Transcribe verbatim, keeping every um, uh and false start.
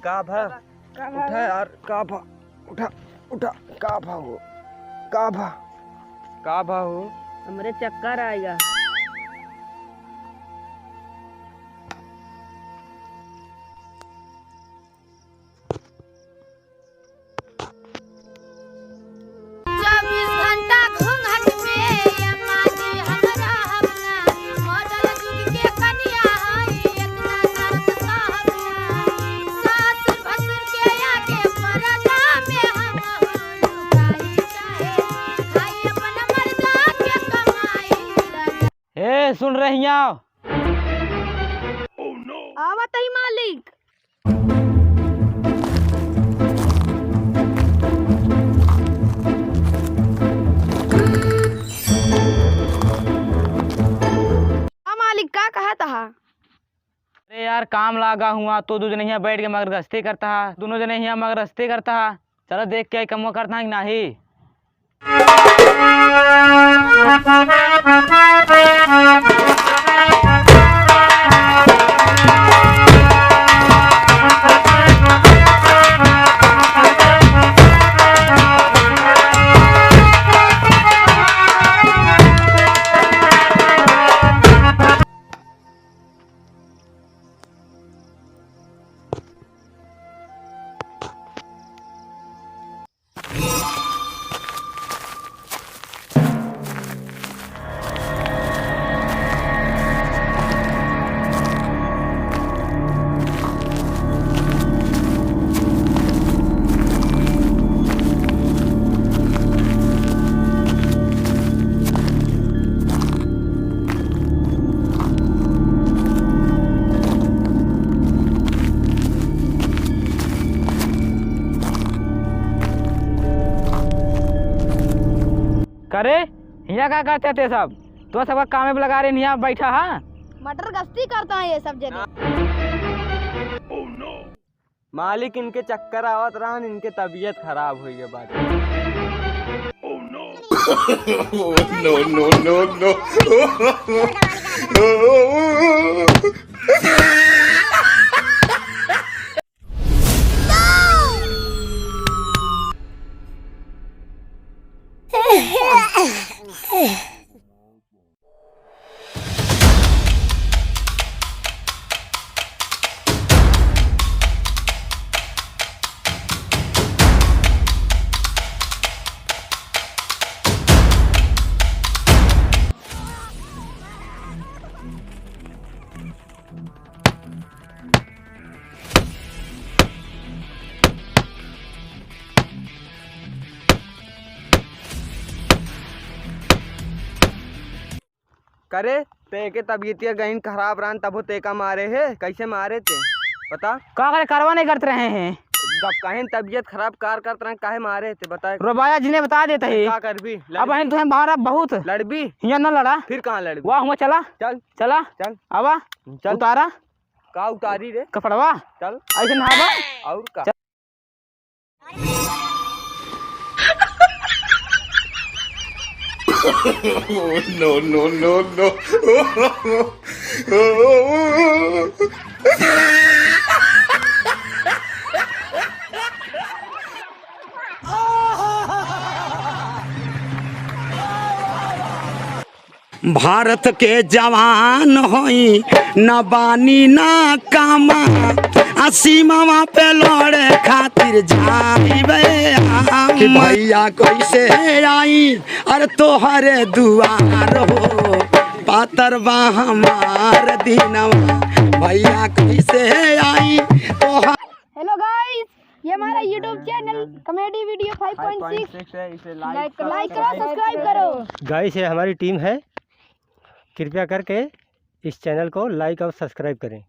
का भा? का भा? उठा यार, का भा? उठा, उठा, का भा हो? का भा? का भा हो? हमरे चक्कर आइगा। चउबीस घंटा घूंघट में ये माँ जी हम रहब ना, मॉडल जुग के कनिया हई, इतना शर्म कहब ना। सासुर भसुर के आगे पर्दा में हम लुकाई चाहे खाई अपन मर्दा के कमाई। ए, सुन रही हो? आवत ही मालिक। हाँ मालिक, का कहत हा? अरे यार, काम लागा हुआ, तो दू जने हियाँ बैठ के मगरगस्ती करता हा, दोनों जने हियाँ मगरगस्ती करता हा। चलो देख के आई, कमवा करता हा कि नाही। करे, हियाँ का करते ते सब? तो सबका कामे पे लगा रहे, हियाँ बैठा हा। मटर गश्ती करता है ये सब जने। मालिक, इनके चक्कर आवत रहन, इनके तबीयत खराब होइ गए बाटे। No, no, no, no। करे, ते के तबीयतिया गहिन खराब रहन, तबो ते का मारे हे? कैसे मारे ते? बता। का करे, करवा नहीं करत रहे हैं। जब कहें तबीयत खराब कार करत रहे, काहे मारे ते? बता। रोबाया जी ने बता देता है। का करबी? अब लड़बी? बहन तुहें बाहर अब बहुत। लड़बी? हियाँ न लड़ा। फिर कहाँ लड़बी? वाह, हुआ चला। चल। चला। चल। आवा। चल। उतारा। का उतारी रे? कपड़वा। चल। ऐसे नहावा। और का? चल। No, no, no, no। भारत के जवान होई, न बानी न कामा, आ सीमावा पे लड़े खातिर जाइबे हम। कि भैया कैसे आई, अरे तोहरे दुआर हो, पातर बा हमार दिनवा, भैया कैसे आई तोहर। Hello guys, ये हमारा YouTube channel Comedy Video five point six है, इसे like, like करो, subscribe करो। Guys, ये हमारी team है, कृपया करके इस channel को like और subscribe करें।